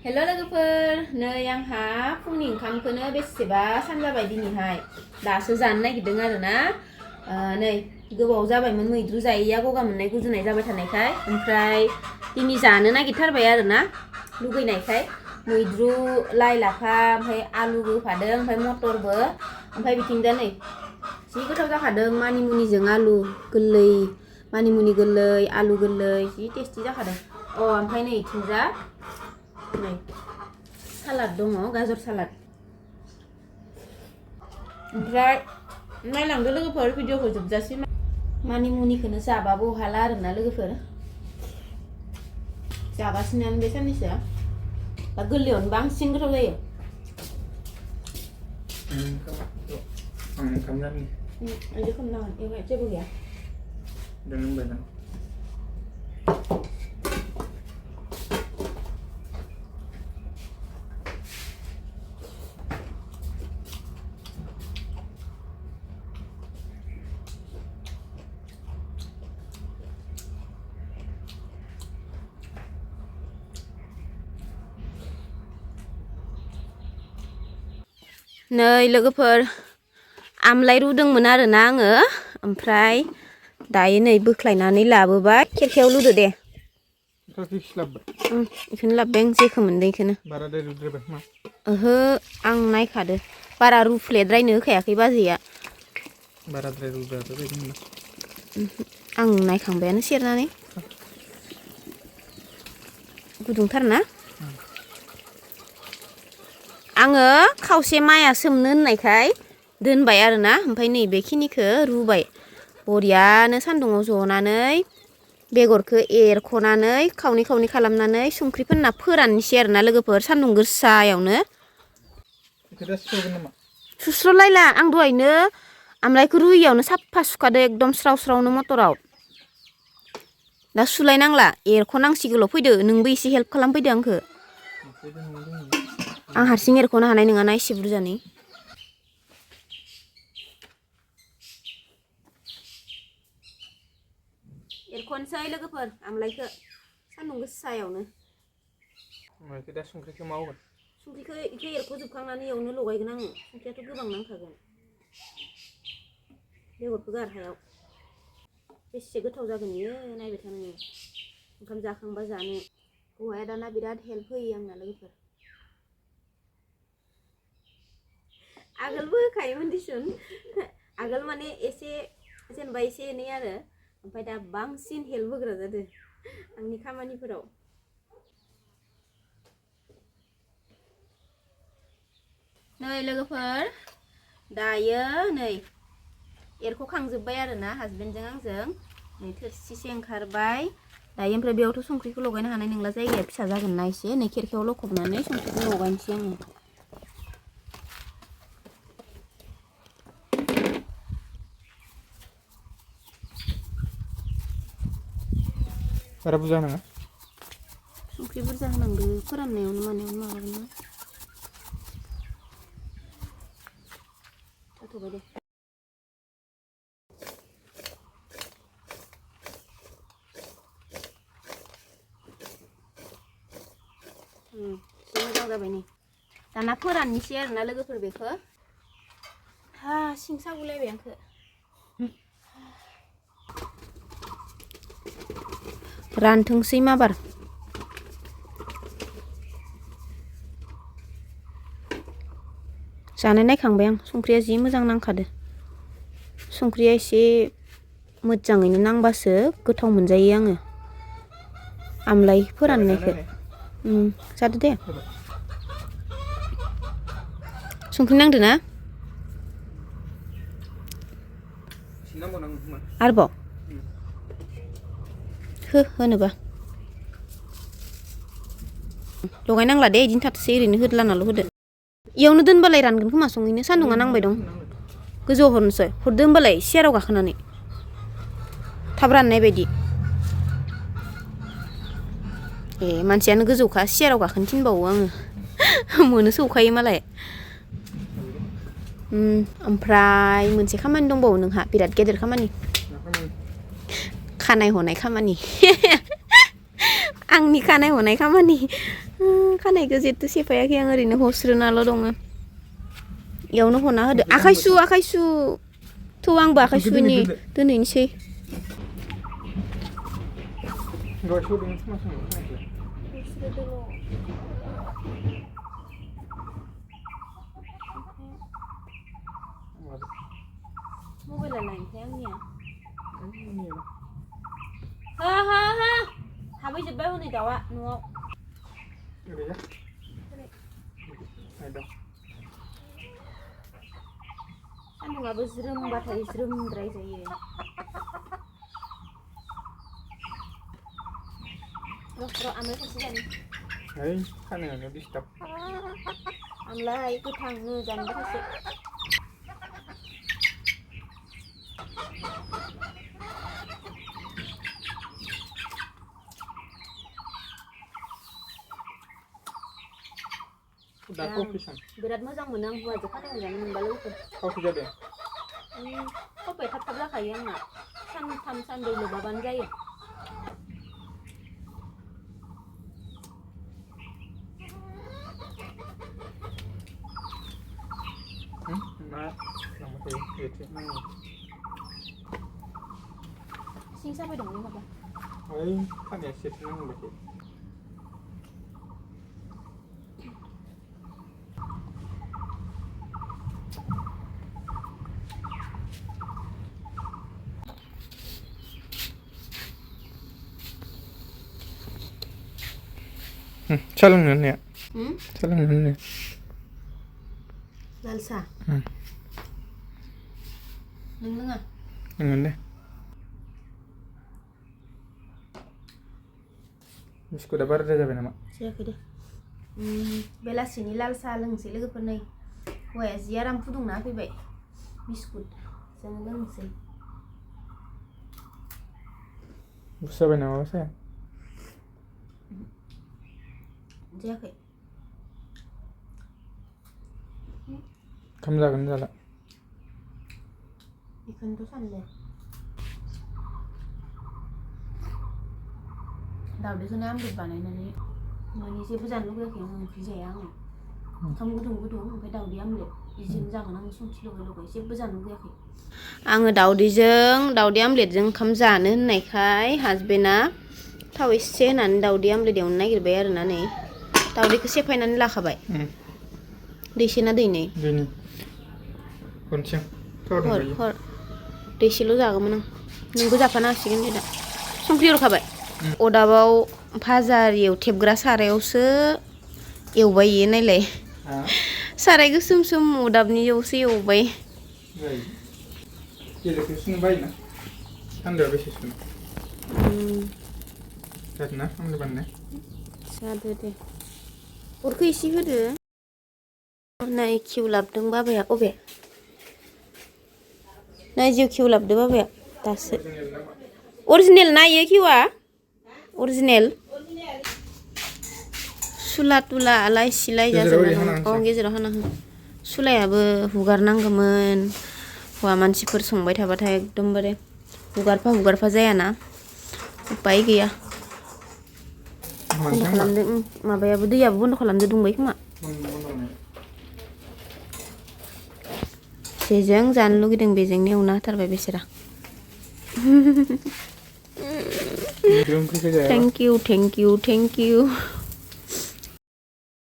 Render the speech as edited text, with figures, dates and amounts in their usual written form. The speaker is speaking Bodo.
Hello लोगोफोर नै आंहा फुंनि ओंखामखौनो बेसेबा सान जाबाय दिनैहाय दासो जानो नागिरदों आरोना नै गोबाव जाबायमोन मैद्रु जायैया गगा मोननाय गुजुनाय जाबाय थानायखाय ओमफ्राय दिनै जानो नागिरथारबाय आरोना लुगैनायखाय मैद्रु लाइ लाफा ओमफ्राय आलुबो होफादों ओमफ्राय मटरबो ओमफ्राय बिथिंजा नै जि गोथाव जाखादों मानिमुनिजों आलु गोरलै मानिमुनि गोरलै आलु गोरलै जि टेस्टि जाखादों ओमफ्राय नै इथिंजा नै सालाद दङ गाजर सालाद ओमफ्राय नायलांदो लोगोफोर भिडिअखौ जोबजासिम मानिमुनिखौनो जाबाबो हाला आरोना लोगोफोर जागासिनो बे साननैसोआ दा गोरलैयावनो बांसिन गोथाव जायो आइजो खालामनांगोन बेवहाय जेबो गैया नै लोगोफोर आमलाइ रुदोंमोन आरोना आङो ओमफ्राय दायो नै बोख्लायनानै लाबोबाय खेरखायाव लुदो दे बेखौनो लाबोबाय आं जेखौ मोनदों बेखौनो ओहो आं नायखादो बारा रुफ्लेद्रायनो होखायाखै बाजैया आं नायखांबायानो सेरनानै गुदुंथार ना आङो खावसे माइआ सोमनो होननायखाय दोनबाय आरोना ओमफ्राय नैबेखिनिखौ रुबाय बरियानो सान्दुङाव जनानै बेगरखौ एरख'नानै खावनै खावनै खालामनानै संख्रि फोनना फोराननोसै आरोना लोगोफोर सान्दुं गोसायावनो सुस्र'लायला आं दहायनो आमलाइखौ रुयियावनो साफा सुखादो एकदम स्राव स्रावनो मटराव दा सुलायनांला एरख'नांसिगौल' फैदो नोंबो एसे हेल्प खालामफैदो आंखौ आं हारसिं एरख'नो हानाय नङाना एसे बुरजानि एरख'नोसै लोगोफोर आमलाइखौ सान्दुं गोसायावनो दा संख्रिखौ मावगोन संख्रिखौ इखौ एरख'जोबखांनानै एवनो लगायगोन आङो संख्रियाथ' गोबां नांखागोन बेगरखौ गार हायाव बेसे गोथाव जागोन इयो नायबाय था नोङो ओंखाम जाखांबा जानो हौवाया दाना बिराद हेल्प होयो आंना लोगोफोर आगोलबो होखायोमोन दिसुन आगोल माने एसे जेनेबा एसे एनै आरो ओमफ्राय दा बांसिन हेल्प होग्रा जादों आंनि खामानिफोराव नै लोगोफोर दायो नै एरख'खांजोब्बाय आरोना हासबेन्डजों आंजों नै थोरसिसे ओंखारबाय दायो ओमफ्राय बेयावथ' संख्रिखौ लगायनो हानाय नंला जायगाया फिसा जागोन ना एसे नै खेरखायाव लखबनानै संख्रिखौ लगायनोसै आङो बारा बुरजा नाङा संख्रि बुरजा होनांगौ फोराननायावनो मानायावनो माबागोन ना जाथ'बाय दे मोजां जाबाय नै दाना फोराननोसै आरोना लोगोफोर बेखौ हा सिं सागुलायबाय आंखौ रानथोंसै माबार जानाय नायखांबाय आं संख्रिया जि मोजां नांखादो संख्रिया एसे मोजाङैनो नांबासो गोथाव मोनजायो आङो आमलाइ फोराननायखौ जादो दे संख्रि नांदो ना आरोबाव होनोबा लगायनांला दे इदिनो थाथोंसै ओरैनो होदलानाल' होदो इयावनो दोनबालाय रानगोन खोमा सङैनो सान्दुङा नांबाय दं गोजौआव हरनोसै हरदो होमबालाय सियाराव गाखोनानै थाब राननाय बायदि ए मानसियानो गोजौखा सियाराव गाखोनो थिनबावो आङो मोनो सौखायो मालाय ओमफ्राय मोनसे खामानि दंबावो नोंहा बिराद गेदेर खामानि खानाय हनाय खामानि आंनि खानाय हनाय खामानि खानायखौ जेथो सेफायाखै आं ओरैनो हस्रोनाल' दङ इयावनो हना होदो आखाइ सु थौ आंबो आखाइ सुनि दोनहैनोसै Gak suruh dengan sama-sama aja. मबाइला लायनोसै आंनिया Ini lah. ha हाबहैजोब्बाय हनै दाउआ न'आव Udah ya. Ada. सान्दुंआबो ज्रोमबाथाय ज्रोमद्राय जायो र' आमाय खायसे जानो Hai, kan yang disturb. आमलाय गोथांनो जानोबो खायसे Udah kopi san. बिराद मोजां मोनो आं हौवाजों खानाय जानो मोनबा लोगोफोर Kopi jadi. खफाया थाब थाब जाखायो आंना सानथाम सानब्रै लोबाबानो जायो Nah, nama saya itu nang. सिं साबाय दंलै माबा Hai, kan ya sih nang berarti. Soलोंनो ने सोलोंनो ने लाल सा नों लोङा लोंगोन दे बिस्कुटआ बाराद्राय जाबाय नामा जायाखै दे बेलासिनि लाल साहा लोंसै लोगोफोर नै हौवाया जि आराम फुदुंना फैबाय बिस्कुट जों लोंसै गुसु जाबाय नामा साया जायाखै ओंखाम जागोन जाला बेखौनोथ' सानदों दावदैखौनो आमलेट बानायनानै माने जेबो जानो लुगैयाखै आं ओंख्रि जाया आङो ओंखाम गुदुं ओमफ्राय दावदै आमलेट बिदिनो जागोन आं संख्रि लगाय जेबो जानो लुगैयाखै आङो दावदै आमलेटजों ओंखाम जानो होननायखाय हासबेन्डआ थाव एसे होनानै दावदै आमलेट एवनो नागिरबाय आरोना नै दावदैखौ सेफायनानै लाखाबाय दैसेना दैनै दैनि खनसें हर दैसेल' जागौमोन आं नोंबो जाफानो हासिगोन दे दा संख्रि हरखाबाय अदाबाव भाजा एवथेबग्रा सारायावसो एवबाय इयो नायलाय साराय गोसोम अदाबनियावसो एवबाय गेजेरखौ सुनो बायोना सान्दुआ बेसे सुनो जादोंना आमलेट बानायनाय जादो दे अरखौ एसे होदो नै किउ लाबोदों बाबाया अबे नै जिउ किउ लाबोदो बाबाया दासो अरिजिनेल ना इयो किउआ अरिजिनेल सुला तुला आलाय सिलाय जाजोबना दं गेजेराव हाना हो सुलायाबो हुगारनांगौमोन हौवा मानसिफोर संबाय थाबाथाय एकदमबारे हुगारफा जायाना उपाय गैया बन्द खालामदो माबायाबो दैयाबो बन्द खालामदो दुंबाय खोमा जेजों जानो लुगैदों बेजोंनो एवना होथारबाय बेसेरा थेंक इउ